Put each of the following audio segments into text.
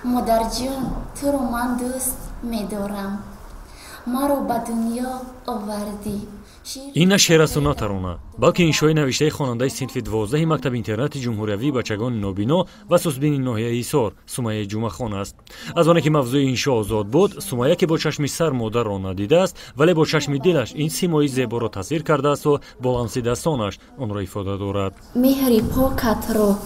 Модарҷон, туро ман дӯст медорам, маро ба дунё овардӣ. Ин на шеър асту на тарона, балки иншои навиштаи хонандаи синфи 12 мактаби интернати ҷумҳуриявии бачагони нобино ва сусбини ноҳияи Ҳисор Сумайяи Ҷумъахон аст. Аз оне ки мавзӯи иншо озод буд, Сумайя, ки бо чашми сар модарро надидааст, вале бо чашми дилаш ин симои зеборо тасвир кардаасту бо ламси дастонаш онро ифода дорад. Меҳри покатро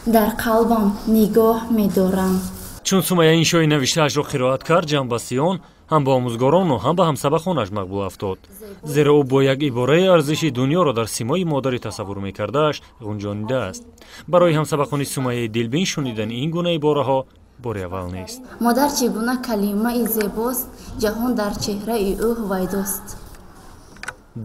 дар қалбам нигоҳ медорам. Чун Сумайя иншои навиштаашро қироат кард, ҷамъбасти он ҳам ба омӯзгорону ҳам ба ҳамсабақонаш мақбул афтод, зеро ӯ бо як ибораи арзиши дунёро дар симои модари тасаввур мекардааш ғунҷонидааст. Барои ҳамсабақони Сумайяи дилбин шунидани ин гуна ибораҳо бори аввал нест. Модар чӣ гуна калимаи зебост, ҷаҳон дар чеҳраи ӯ ҳувайдост.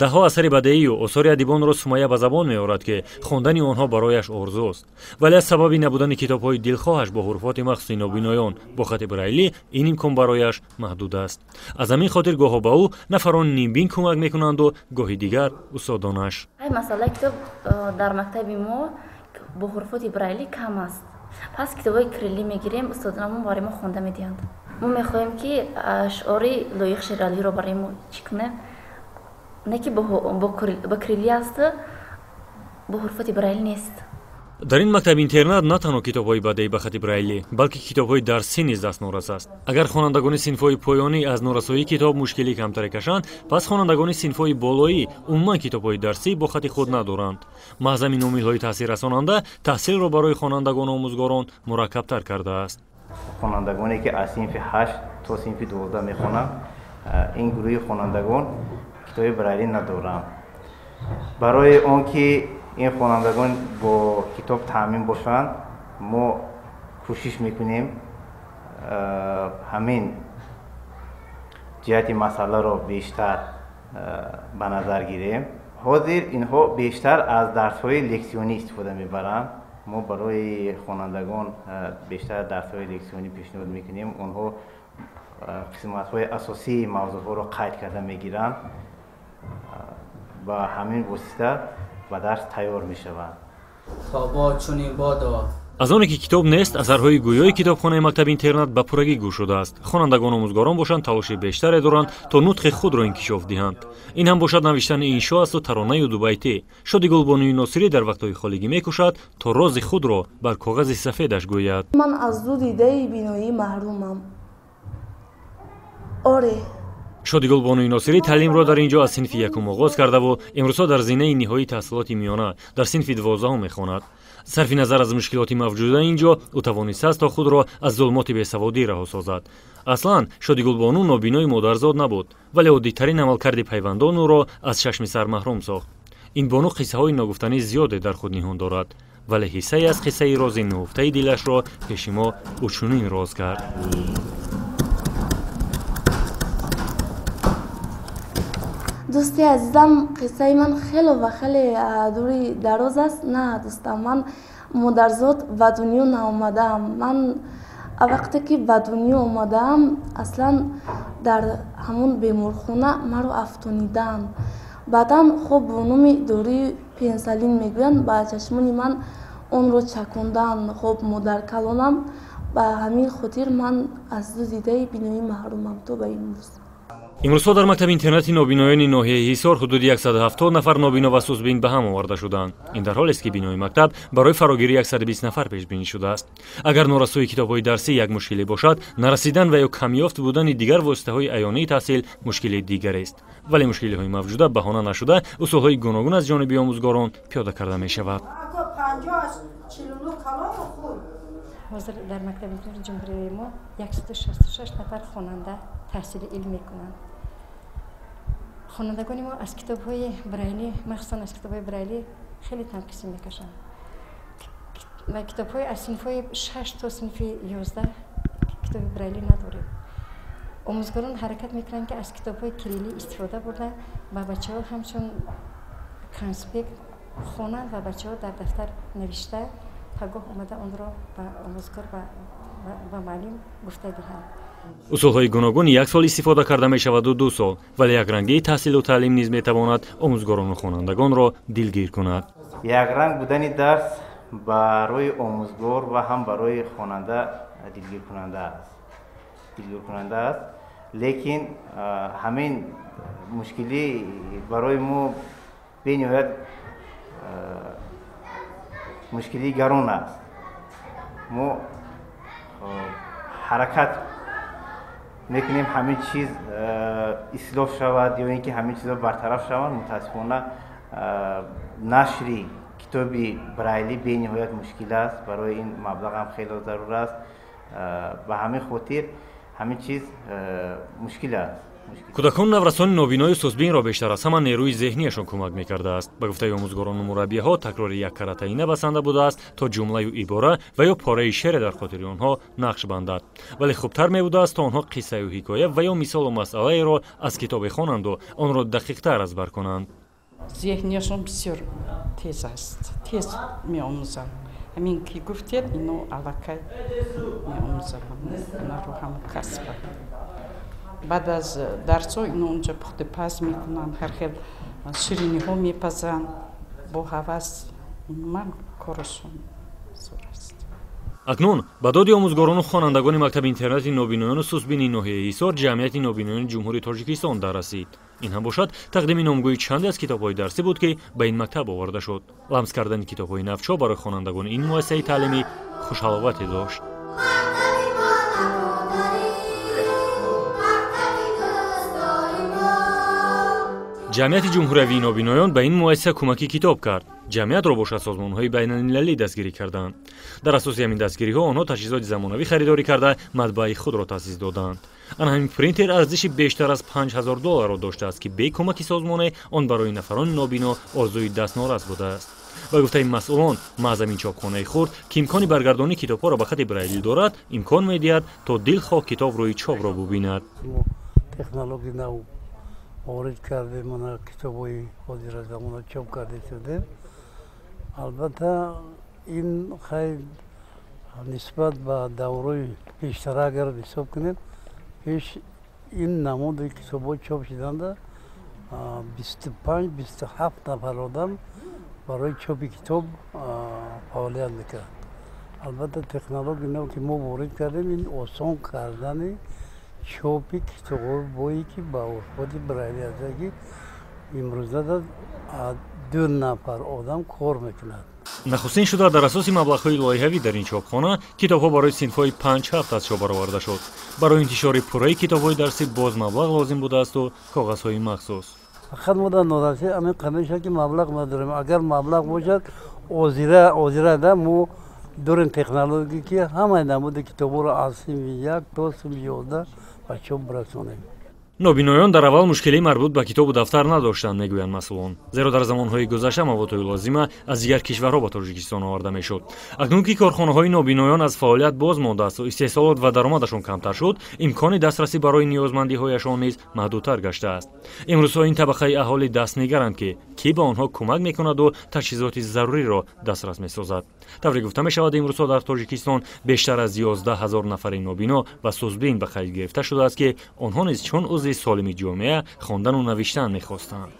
Даҳҳо асари бадеию осори адибонро Сумайя ба забон меорад, ки хондани онҳо барояш орзуст, вале аз сабаби набудани китобҳои дилхоҳаш бо ҳуруфоти махсуси нобиноён бо хати брайлӣ ин имкон барояш маҳдуд аст. Аз ҳамин хотир гоҳо ба ӯ нафарони нимбин кӯмак мекунанду гоҳи дигар устодонаш. Масъалаи китоб дар мактаби мо бо ҳуруфоти брайлӣ кам аст. Пас китобҳои кириллӣ мегирем, устодонамон барои мо хонда медиҳанд. Мо мехоҳем, ки ашъори Лоиқ Шералиро барои мо чӣ кунем, не ки бо кириллӣ аст, бо ҳуруфоти брайлӣ нест. Дар ин мактаби интернат на танҳо китобҳои бадеӣ ба хати брайлӣ, балки китобҳои дарсӣ низ дастнорас аст. Агар хонандагони синфҳои поёнӣ аз норасоии китоб мушкилӣ камтаре кашанд, пас хонандагони синфҳои болоӣ умуман китобҳои дарсӣ бо хати худ надоранд. Маҳз ҳамин омилҳои таъсиррасонанда таҳсилро барои хонандагону омӯзгорон мураккабтар кардааст. Хонандагоне ки аз синфи 8 то синфи 12 мехонанд, ин гурӯҳи хонандагон китоби брайлӣ надоранд. Барои он ки ин хонандагон бо китоб таъмин бошанд, мо кӯшиш мекунем ҳамин ҷиҳати масъаларо бештар ба назар гирем. Ҳозир инҳо бештар аз дарсҳои лексионӣ истифода мебаранд. Мо барои хонандагон бештар дарсҳои лексионӣ пешниҳод мекунем. Онҳо қисматҳои асосии мавзӯъҳоро қайд карда мегиранд, ба ҳамин восита ба дарс тайёр мешаванд. Аз оне ки китоб нест, асарҳои гӯёи китобхонаи мактаби интернат ба пуррагӣ гӯш шудааст. Хонандагону омӯзгорон бошанд, талоши бештаре доранд то нутқи худро инкишоф диҳанд. Ин ҳам бошад навиштани иншо асту таронаю дубайтӣ. Шодигулбонуи Носирӣ дар вақтҳои холигӣ мекӯшад то рози худро бар коғази сафедаш гӯяд. Ман аз ду дидаи биноӣ маҳрумам. Оре. Шодигулбонуи Носирӣ таълимро дар ин ҷо аз синфи якум оғоз кардаву имрӯзҳо дар зинаи ниҳоии таҳсилоти миёна дар синфи 12 мехонад. Сарфи назар аз мушкилоти мавҷуда ин ҷо, ӯ тавонистааст то худро аз зулмоти бесаводӣ раҳо созад. Аслан Шодигулбону нобинои модарзод набуд, вале оддитарин амалкарди пайвандон ӯро аз чашми сар маҳрум сохт. Ин бону қиссаҳои ногуфтанӣ зиёде дар худ ниҳон дорад, вале ҳиссае аз қиссаи рози нуҳуфтаи дилашро пеши мо ӯ чунин роз кард. Дӯсти азизам, қиссаи ман хеле ва хеле дури дароз аст. На, дӯстам, ман модарзод ба дунё наомадаам. Ман вақте ки ба дунё омадаам, аслан дар ҳамон беморхона маро афтонидаанд. Баъдан хоб бо номи дории пенсалин мегӯянд, ба чашмони ман онро чакондаанд. Хоб модаркалонам, ба ҳамин хотир ман аз ду дидаи биноӣ маҳрумам то ба имрӯз. Имрӯзҳо дар мактаби интернати нобиноёни ноҳияи Ҳисор ҳудуди 170 нафар нобино ва сусбин ба ҳам оварда шуданд. Ин дар ҳолест, ки бинои мактаб барои фарогирии 120 нафар пешбинӣ шудааст. Агар норасоии китобҳои дарсӣ як мушкиле бошад, нарасидан ва ё камёфт будани дигар воситаҳои аёнии таҳсил мушкили дигарест. Вале мушкилиҳои мавҷуда баҳона нашуда, усулҳои гуногун аз ҷониби омӯзгорон пиёда карда мешавад. Ҳозир дар мактаби интернати ҷумҳурии мо 166 нафар хонанда таҳсили илм мекунанд. Хонандагони мо аз китобҳои брайлӣ, махсусан аз китобҳои брайлӣ хеле танқисӣ мекашанд. Ва китобҳои аз синфҳои 6 то синфи 11 китоби брайлӣ надорем. Омӯзгорон ҳаракат мекунанд, ки аз китобҳои кириллӣ истифода бурда ба бачаҳо ҳамчун конспект хонанд ва бачаҳо дар дафтар навишта пагоҳ омада онро ба омӯзгор ба муаллим гуфта диҳанд. Усулҳои гуногун як сол истифода карда мешаваду 2 сол, вале якрангии таҳсилу таълим низ метавонад омӯзгорону хонандагонро дилгир кунад. Якранг будани дарс Барои омӯзгор ва ҳам барои хонанда дилгиркунанда аст. Лекин ҳамин мушкилӣ барои мо бениҳоят мушкилии гарон аст. Мо ҳаракат мекунем ҳамин чиз ислоҳ шавад ё ин ки ҳамин чизҳо бартараф шаванд. Мутаассифона нашри китоби брайлӣ бениҳоят мушкил аст. Барои ин маблағ ҳам хеле зарур аст. Ба ҳамин хотир ҳамин чиз мушкил аст. Кӯдакон наврасони нобинои сусбинро бештар аз ҳама нерӯи зеҳнияшон кӯмак мекардааст. Ба гуфтаи омӯзгорону мураббиҳо, такрори як каратаина басанда будааст, то ҷумлаю ибора ва ё пораи шеъре дар хотири онҳо нақш бандад. Вале хубтар мебудааст, то онҳо қиссаю ҳикоя ва ё мисолу масъалаеро аз китобе хонанду онро дақиқтар аз бар кунанд. Зеҳнияшон бисёр тез аст, тез меомӯзанд. Ҳамин ки гуфтед, ино аллакай меомӯзанд ҳунару ҳам касба. Баъд аз дарсҳо ино унҷа пухтупаз мекунанд, ҳар хел шириниҳо мепазанд бо ҳавас. Умуман корашон зур аст. Акнун ба доди омӯзгорону хонандагони мактаби интернати нобиноёну сусбини ноҳияи Ҳисор ҷамъияти нобиноёни Ҷумҳурии Тоҷикистон дар расид. Ин ҳам бошад тақдими номгӯи чанде аз китобҳои дарсӣ буд, ки ба ин мактаб оварда шуд. Ламс кардани китобҳои навчоп барои хонандагони ин муассисаи таълимӣ хушҳаловате дошт. Ҷамъияти ҷумҳуриявии нобиноён ба ин муассиса кӯмаки китоб кард. Ҷамъиятро бошад созмонҳои байналмилалӣ дастгирӣ карданд. Дар асоси ҳамин дастгириҳо онҳо таҷҳизоти замонавӣ харидорӣ карда, матбааи худро таъсис доданд. Ана ҳамин принтер арзиши бештар аз $5000 доштааст, ки бе кӯмаки созмоне он барои нафарони нобино орзуи дастнорас будааст. Ба гуфтаи масъулон, маҳз ҳамин чопхонаи хурд, ки имкони баргардонии китобҳоро ба хати брайлӣ дорад, имкон медиҳад, то дилхоҳ китоб рӯи чопро бубинад. Ворид кардем, ана китобҳои ҳозира замона чоп карда шудем. Албатта ин хай нисбат ба даврои пештара агар ҳисоб кунем, пеш ин намуди китобҳо чоп шуданда 25-27 нафар одам барои чопи китоб фаъолият мекард. Албатта технологияи нав ки мо ворид кардем, ин осон кардани чопи китобҳое ки ба ҳуруфоти брайлӣ аст, ки имрӯза 2 нафар одам кор мекунад. Нахустин шуда дар асоси маблағҳои лоиҳавӣ дар ин чопхона китобҳо барои синфҳои 5-7 аз чоп бароварда шуд. Барои интишори пурраи китобҳои дарсӣ боз маблағ лозим будаасту коғазҳои махсус. Фақат мо дар норасӣ ҳамин қамеша ки маблағ надорем. Агар маблағ бошад, озира мо дорем технология, ки ҳамаи намуди китобҳоро аз синфи 1 то синфи 11 ба чоп расонем. Нобиноён дар аввал мушкилии марбут ба китобу дафтар надоштанд, мегӯянд масъулон. Зеро дар замонҳои гузашта маводҳои лозима аз дигар кишварҳо ба Тоҷикистон оварда мешуд. Акнун ки корхонаҳои нобиноён аз фаъолият боз мондаасту истеҳсолот ва даромадашон камтар шуд, имкони дастрасӣ барои ниёзмандиҳояшон низ маҳдудтар гаштааст. Имрӯзҳо ин табақаи аҳолӣ дастнигаранд, ки кӣ ба онҳо кӯмак мекунаду таҷҳизоти заруриро дастрас месозад. Тавре гуфта мешавад, имрӯзҳо дар Тоҷикистон бештар аз 11 000 нафари нобино ва сусбин ба қайд гирифта шудааст, ки онҳо низ чун узви солими ҷомеа хондану навиштан мехостанд.